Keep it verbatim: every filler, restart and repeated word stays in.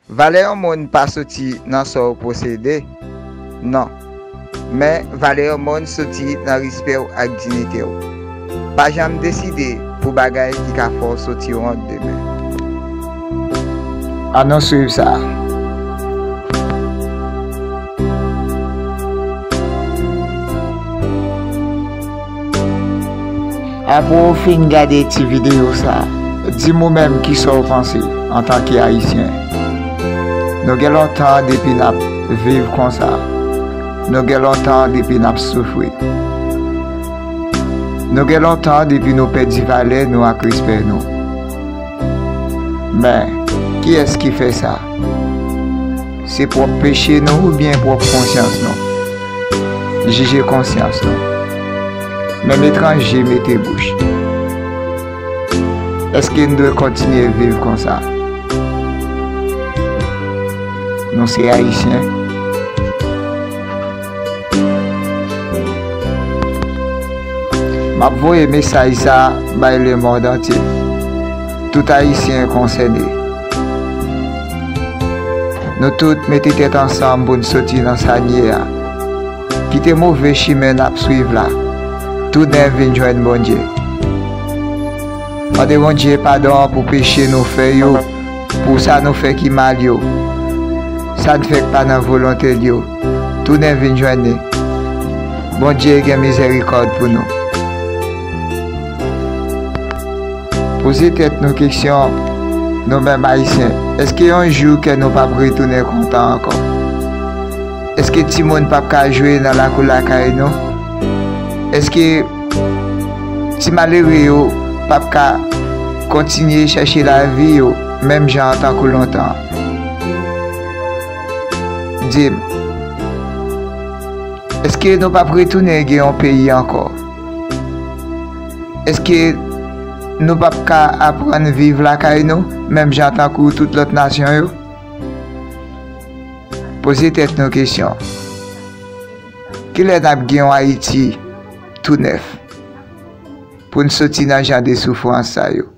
Valè yon moun pa soti nan sa w posede, non. Men, valè yon moun soti nan respè w ak diyite w. Pa janm deside pou bagay ki ka fè w soti wont demen. Ann nou swiv sa. Apre w fin gade ti videyo sa, di m ou menm kisa w panse antanke Ayisyen. Nou gen lontan depi n ap viv konsa. Nou gen lontan depi n ap soufri. Nou gen lontan depi nou pèdi valè nou ak respè nou. Men, kiyès ki fè sa? Se pwòp peche nou oubyen pwòp konsyans nou? Jije konsyans nou. Menm etranje mete bouch. Èske n dwe kontinye viv konsa? Nou se Ayisyen. M ap voye mesaj sa bay lemonn antye. Tout Ayisyen konsène. Nou tout mete tèt ansanm pou n soti nan sa n ye a. Kite move chimen n ap swiv la. Tounen vin jwenn Bondye. Mande Bondye padon pou peche nou fè yo, pou sa nou fè ki mal yo, sa n fè k pa nan volonte l yo. Tounen vin jwenn li. Bondye gen mizèrikòd pou nou. Poze tèt nou kesyon, nou menm Ayisyen, èske yon jou kè nou p ap retounen kontan ankò? Èske timoun p ap ka jwe nan lakou lakay nou? Èske ti malere yo p ap ka kontinye chèche lavi yo menm jan an tankou lontan? Di m, èske nou p ap retounen gen yon peyi ankò? Èske nou p ap ka aprann viv lakay nou menm jan tankou tout lòt nasyon yo? Poze tèt nou kesyon. Kilè n ap gen yon Ayiti tou nèf pou n soti nan jan de soufrans sa yo?